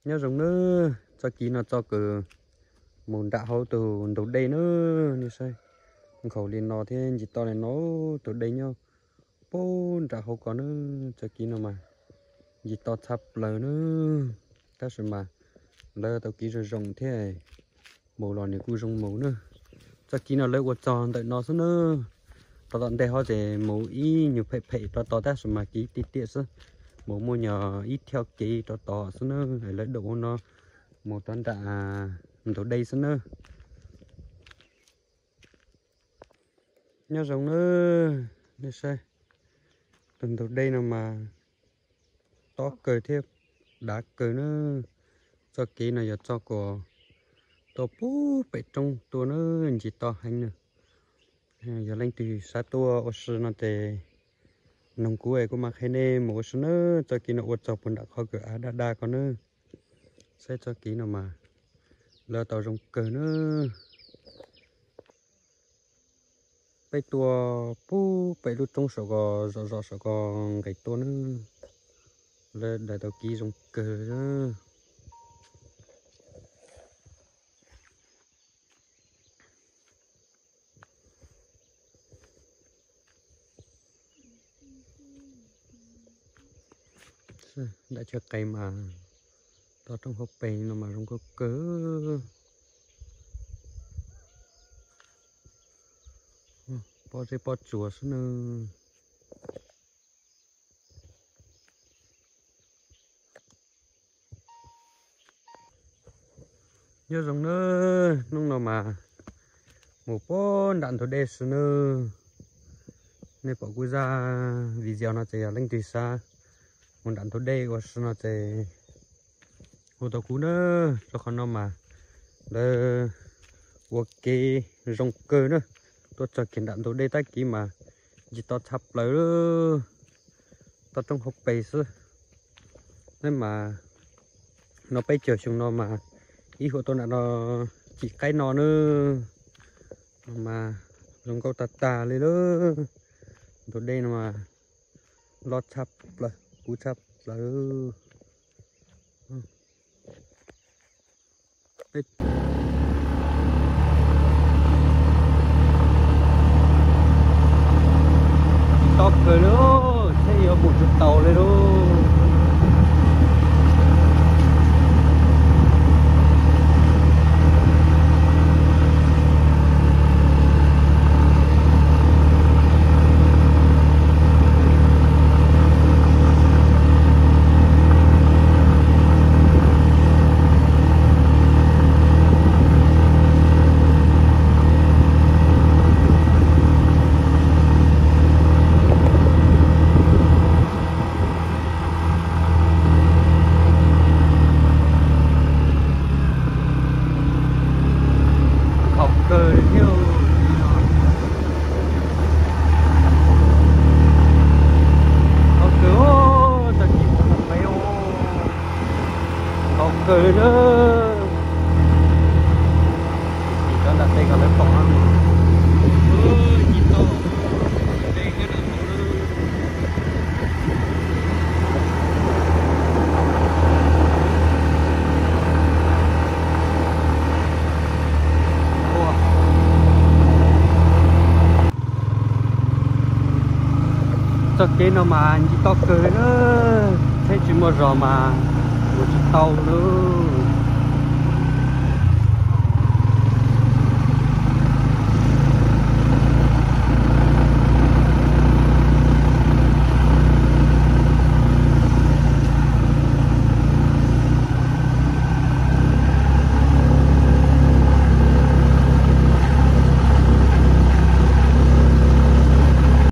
Nyob zoo nawb, txoj kev no txoj kws mus nram hauv tus ntug dej nawb, nej saib, nkhaus li no thiab ncig toj li no, tus dej nyob puag nram hauv ko nawb. Txoj kev no mas ncig toj tshaj plaws nawb, tab sis mas lawv tau kev zoo zoo thiab, mus los nws kuj zoo mus nawb. Txoj kev no lawv ua txog ntawm no xwb nawb, rov tom ntej ho ces mus ib nyuag phem phem rov tod tab sis mas kev tiaj tiaj xwb, mus muaj nyuag ib thaj kev rov tod xwb nawb, lawv dam ua no mus rov nram ntug dej xwb nawb. Nyob zoo nawb, nej saib, tus ntug dej no mas tob kawg thiab dav kawg nawb. Txoj kev no yog txoj uas tuaj puag pem roob tuaj nawb, ncig toj heev nawb. Yog leej twg xav tuaj ua si no ces noog kuv es kuv mam qhia nej mus ua si nawb. Txoj kev no ua txog puag nram qhov kws av daj daj ko nawb, saib txoj kev no mas lawv tau zoo kawg nawb. Peb tuaj puag pem lub roob saum ko, zom zom saum ko nqes tuaj nawb, lawv daws tau kev zoo kawg. Nram chaw qes mas toj roob hauv pes no mas zoo nkauj kawg. Pob zeb pob tsuas xwb nawb. Nyob zoo nawb, hnub no mas mus puag nram ntug dej si nawb. Nej pom kuv zaj video no ces yog leej twg xav mus nram ntug dej ua si no ces hu tau kuv nawb, rau qhov no mas lawv ua kev zoo kawg nawb. Tuaj txog kiag nram ntug dej tag kis mas ncig toj tshaj plaws, toj roob hauv pes xwb. Neb mas no peb caug xyoo no mas ib huam tuaj nram no cim qaib no nawb, mas zoo nkauj tag tag li lawm. Ntug dej no mas loj tshaj plaws, kub tshaj plaws. Tob kawg li, thiab yuav mus tsis taus li lauj. Nkhaus kawg li thiab. Nkhaus kawg, tag kis mus pem, nkhaus kawg li na. Sim cov nram tej ko lawv pom no. Txoj kev no mas ncig toj kawg li na, tsheb tsis muaj zog mas mus tsis tau lauj.